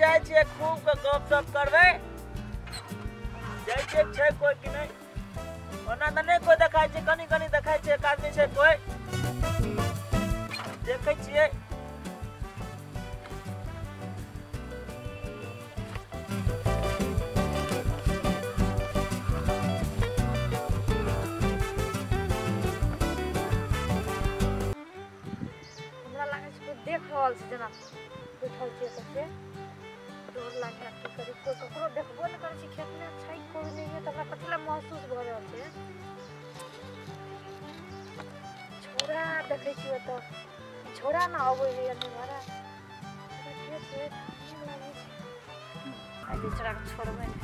जाइ छियै खूब के गप सप करबै। जाइ छियै छै कोइ कि नहि? ओना तऽ नहि कोइ देखाइ छै, कनि कनि देखाइ छै, एक आदमी छै कोइ। देखै छियै। हमरा लागै छै कोइ देख रहल छै, जेना बैठल छियै तऽ से डर लागै। की करी, कोइ ककरो देखबो नहि करै छै। खेतमे छै कोइ नहि है, तऽ हमरा कथी लए महसूस भऽ रहल छै? छौड़ा देखै छियै ओतऽ, छौड़ा ने अबै है हमरा। के छै? लागै छै आइ बेचाराके छोड़बै नहि।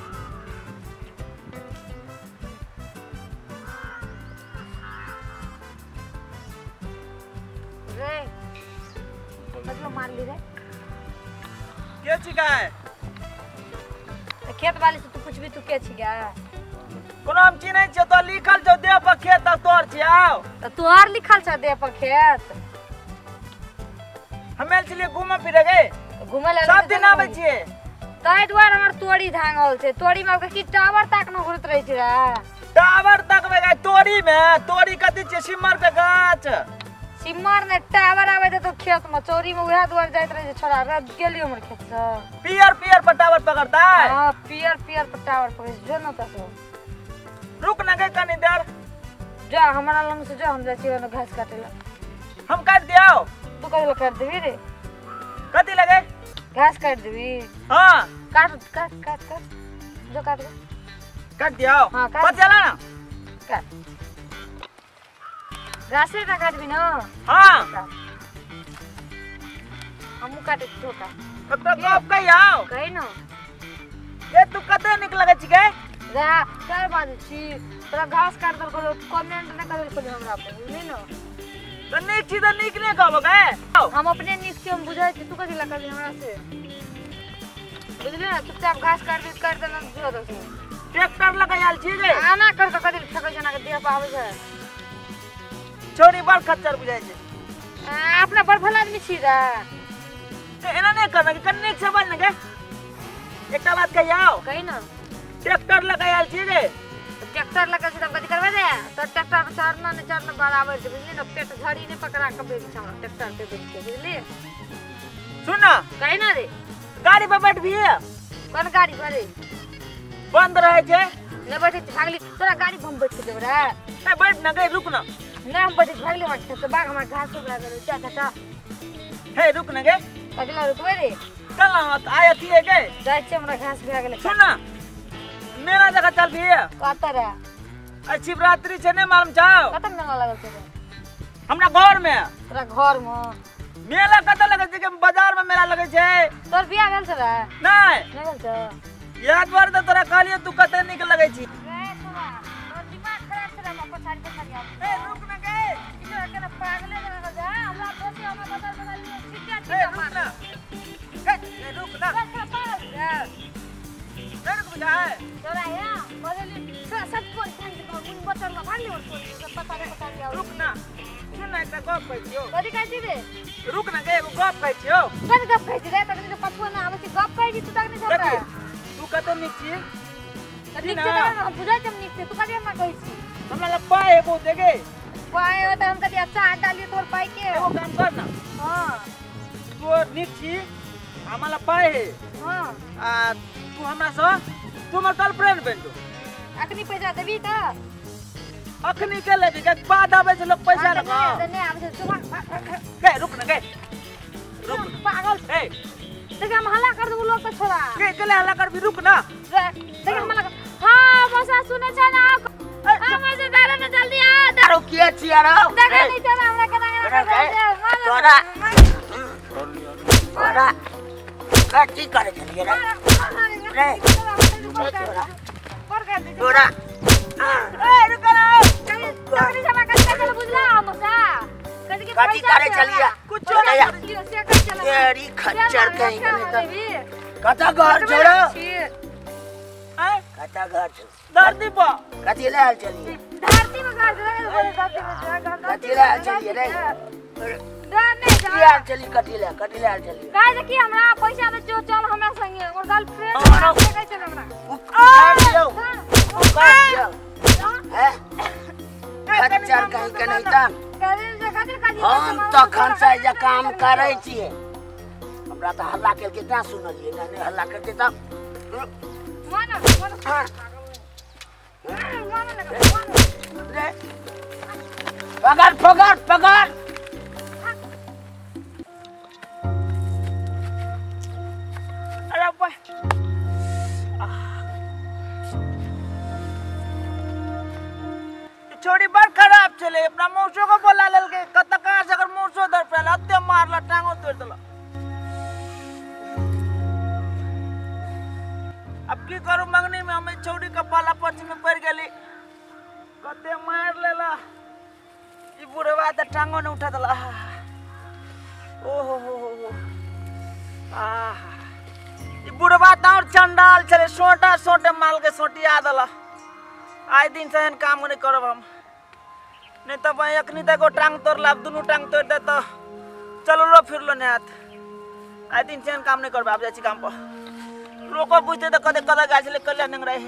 रे मतलब मारली रे। के छिकै? तऽ खेत वाली से तू पुछबी, तू के छिकै? कोनो हम चिन्है छियौ? तो लिखल छौ देह पर खेत तऽ तोहर छियौ। तऽ तोहर लिखल छ देह पर खेत? हम आयल छलियै घूमऽ फिरे गे। घुमै लए सब दिन आबै छियै। ताहि दुआरे हमर तोरी धांगल छै। तोरी मे की टावर ताक न घुरैत रहै छै रे? टावर तकबै गे तोरी मे? तोरी कथी छियै? सिमर के गाछ। सिमर ने टावर आबै छै तो खेत मे, चोरी मे उएह दुआरे जाइत रहै छै छोड़ा। रे गेलियो हमर खेत से। पियर पियर पर टावर पकड़तै? हाँ, पियर पियर पर टावर पकड़ै छै। जो न तऽ रुक न गे कनी देर। जा हमरा लग से जो, हम जाइ छियै घास काटै लए। हम काटि दियौ? तू कथी लए काटि देबही रे? कथी लगे? घास काटि देबही? हाँ। काट काट काट काट, जो काट दे। काटि दियौ? हाँ, काट। पता चला ना। काट घासे टा काटबी न? हाँ। हमहूँ काटै छी, तू काट। एकटा गप कहियौ? कही न। ए तू कते नीक लगै छी गे। रे के बाजै छी? तोरा घास काट देलको, कमेंट नहि करै छलै हमरा पर, बुझली न? तऽ नीक छी तऽ नीक नहि कहबो गे? हम अपने नीक छी, हम बुझै छी। तू कथी लए करबी हमरा से? बुझली ने? चुपचाप घास काट दे, काट देना जो दस। ट्रैक्टर लऽ आयल छी गे। आना कर के कथी फेकै छै? एना के देह पर आबै छै। छोरी बड़ खच्चर बुझाइ छै। अपना बड़ भला आदमी छी रे। तऽ एना नहि करना कि कनि नीक से बोल ने गे। एकटा बात कहियौ? कही न। ट्रैक्टर लऽ आयल छी गे। ट्रैक्टर लऽ के छी तऽ कथी करबै रे? तऽ ट्रैक्टर पर चढ़ना नहि चढ़ना बराबर छै, बुझली ने? पेट झड़ी नहि पकड़ा के बैठ छै हमरा ट्रैक्टर पे बैठ के, बुझली? सुन न। कही न रे। गाड़ी पर बैठबी? कोन गाड़ी पर रे? बंद रहै छै। नहि बैठे छी, भागली। तोरा गाड़ी पर हम बैठ के देब रे? ए बैठ न गे, रुक न। नहि, हम बैठे छी, भागली हमरा खेत से। बाग हमरा घास उगरा गेलै। जा जा जा। हे रुक न गे। कथी लए रुकबै रे? चल न, आइ अथी है गे। जाइ छियै, हमरा घास भए गेलै। सुन न, मेला जगह चल भी। कतऽ रे? आ शिवरात्रि छै, नहि मालूम छौ? कतऽ मेला लागल छै रे? हमरा घर मे। तोरा घर मे मेला कतऽ लगै छै? बाजार मे मेला लगै छै। तोर बियाह भेल छौ रे? नहि। नहि भेल छौ? इएह दुआरे तऽ तोरा कहलियौ, तू कते नीक लगै छी। रे छोरा, तोर दिमाग खराब छै रे, हमरा पछाड़ी पछाड़ी आबै। ए रुक न गे। ई छोरा केना पागले जेना जा, हमरा दोषी हमरा बदल बदल छिट्टा ए छिट्टा रुक मार। न ए, ए रुक न। रे छोरा, पागल छै। नहि रुक बुझाय। तोरा हे बदली छोरा, सब कोन ध्यान दे, मुन बचल न भागली और तोरी सब पछाड़ी पछाड़ी आबै। रुक न, सुन न, एकटा गप कहै छियौ। कथी कहै छी रे? रुक न गे, एगो गप कहै छियौ। कथी गप कहै छी रे? तखनी तऽ पछुआ न आबै छी, गप कहै छी तू तखनी से हमरा। देखी, तू कते नीक छी। तऽ नीक छै तखन हम बुझै छी हम नीक छै। तू कथी हमरा कहै छी? हमरा लग पाइ एगो दे गे। पाइ तऽ हम कथी अचार डालिए तोर पाइ के? एगो काम कर न। हाँ। तू नीक छी, हमरा लग पाइ है। हाँ। आ तू हमरा से, तू हमर गर्लफ्रेंड बनि जो। अखनी पैसा देबी तऽ? अखनी के लेबी के बाद आबै छै लोक पैसा हाँ, लऽ तऽ कऽ। नहि, नहि आबै छै। तू भाग, भाग, भाग, भाग। गे रुक न गे, रुक न। पागल। ए देख, हम हल्ला कर देबो लोग के छोरा। गे गेले हल्ला करबी, रुक न। रे, देख हम हल्ला कर। हाँ मौसा सुने छै ना? हाँ मौसा, दादा ना जल्दी आ। आरो के छी आरो? देखे नहीं चला हमरा केना केना कर दे। तोरा तोरा कथी करै छलियै रे? रे तोरा ए रुक न। कथी करै छलियै? कुछो नहि। तेरी खच्चर कहीं गेलै तऽ कतऽ घर छोड़ो? आँय? कतऽ घर छौ? धरती पर। कथी लए आयल छलियै? कथी लए आयल छलियै रे? किया चली कटिला कटिला चली काहे जे की हमरा पैसा दे चो चल हमरा संगे और गर्लफ्रेंड कहै छै हमरा उखाड़ लियो उखाड़ लियो हैं खच्चर कहीं के नहीं ता हम तखन से जे काम करै छियै हमरा त हल्ला केल के सुनलियै नहीं हल्ला करते त माना माना रे पकड़ पकड़ पकड़ अरे बा छोड़ी बड़ खराब छले अपना मौसो को बोला लेलके कत कहां से अगर मौसो दर पड़ल अत्ते मारला टांगो तोड़ देला। अब की करू मंगनी में हम छोड़ी के पाला पच में पड़ गेली कते मार लेला ई बुढ़वा त टांगो न उठा देला। ओ हो हो हो आह ई बुढ़वा त और चंडाल छले सोटा सोटे माल के सोटिया देला। आइ दिन से एहन काम नहीं करब हम नहीं तो भाई अखनी तक टांग तोड़ला अब दुनू टांग तोड़ दे तो चललो फिरलो नहीं हाथ। आइ दिन से एहन काम नहीं करब आब जाइ छी काम पर लोको बुझते तो कदे कदे गाछ ले कल्याण रहे।